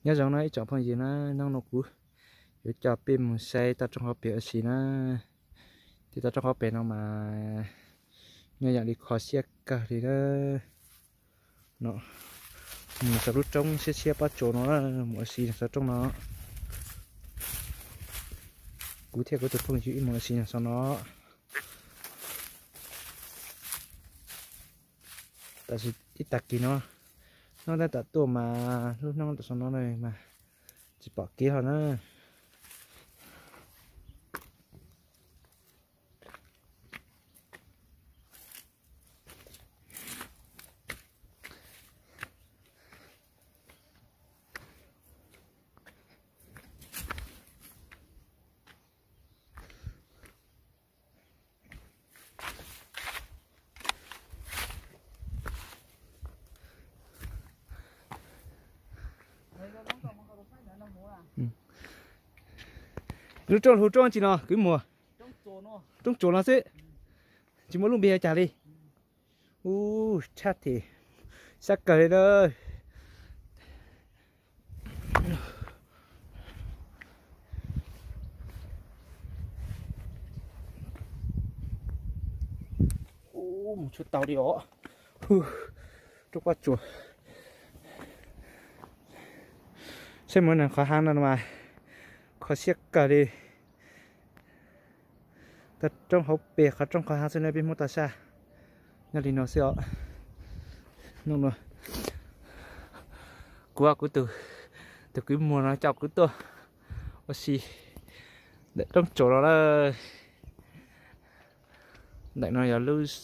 Nyob zoo na ib tsoom phooj ywg na, hnub no kuv yuav coj peb mus saib toj roob hauv pes ua si na. Tej toj roob hauv pes no mas nyob yam li kho siab kawg li na. No, mus saum lub roob siab siab pob tsuas no, mus ua si saum roob no. Kuv thiab kuv tus phooj ywg wb mus ua si saum no. Tam sim ib tag kis no, hnub tab tom tuaj mas lub hnub tam sim no mas tsis pom kev hlo na. Lub roob hu roob tsi no kwv muag? Roob tsuas no xwb, tsis muaj lub npe ua cas li. Ub, tshaj them, sab kawg li na. Mus tshuav tau li os. Roob pob tsuas. Saib mus neeg qhov hav no mas kho siab kawg li. Toj roob hauv pes qhov rooj qhov hav xwb na peb Hmoob toj sab. Nyob li no xwb os. Kuv, kuv tus kwv muag no coj kuv tuaj ua si ntawm roob tsuas no lawm. Ntawm no yog lub zos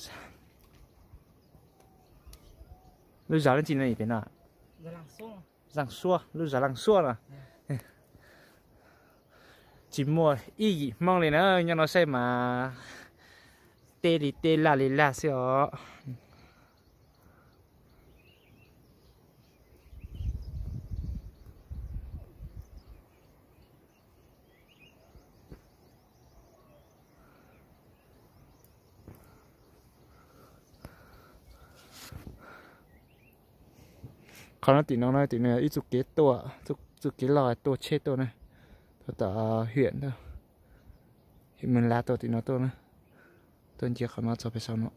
dab tsi no pem no? Zaj Suab, lub zos Zaj Suab no. Tsis muaj ib yim Hmoob li na, nyob no saib mas tej li tej laj li laj xwb os. Qhov no tim no na, tim no yog ib txoj kev tuaj, txoj kev loj tuaj tsheb tuaj na, tuaj tom hiam, hiam Meeg Lav tuaj tim no tuaj na, tuaj nce qhov no txog pem saum no.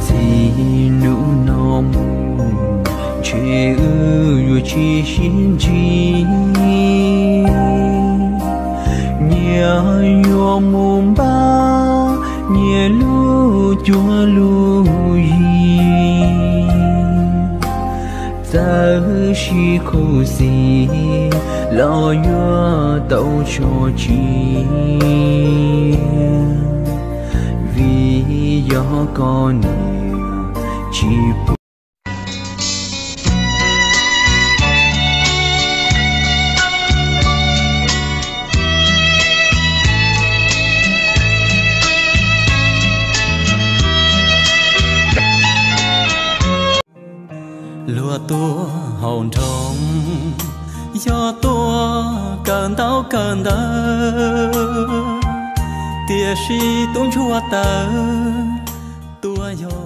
Txij hnub no mus ntshe wb yuav tsis sib ntsib. Nyias yuav mus npaj nyias lub cuab lub yig. Txawm sib khuv xim los yuav tau so tsis, vim yog koj niam tsis pub. Luag tuaj hauv nroog, yog tuaj kawm ntaub kawm ntawv, tiam sis tub ntsuag tawv tuaj yog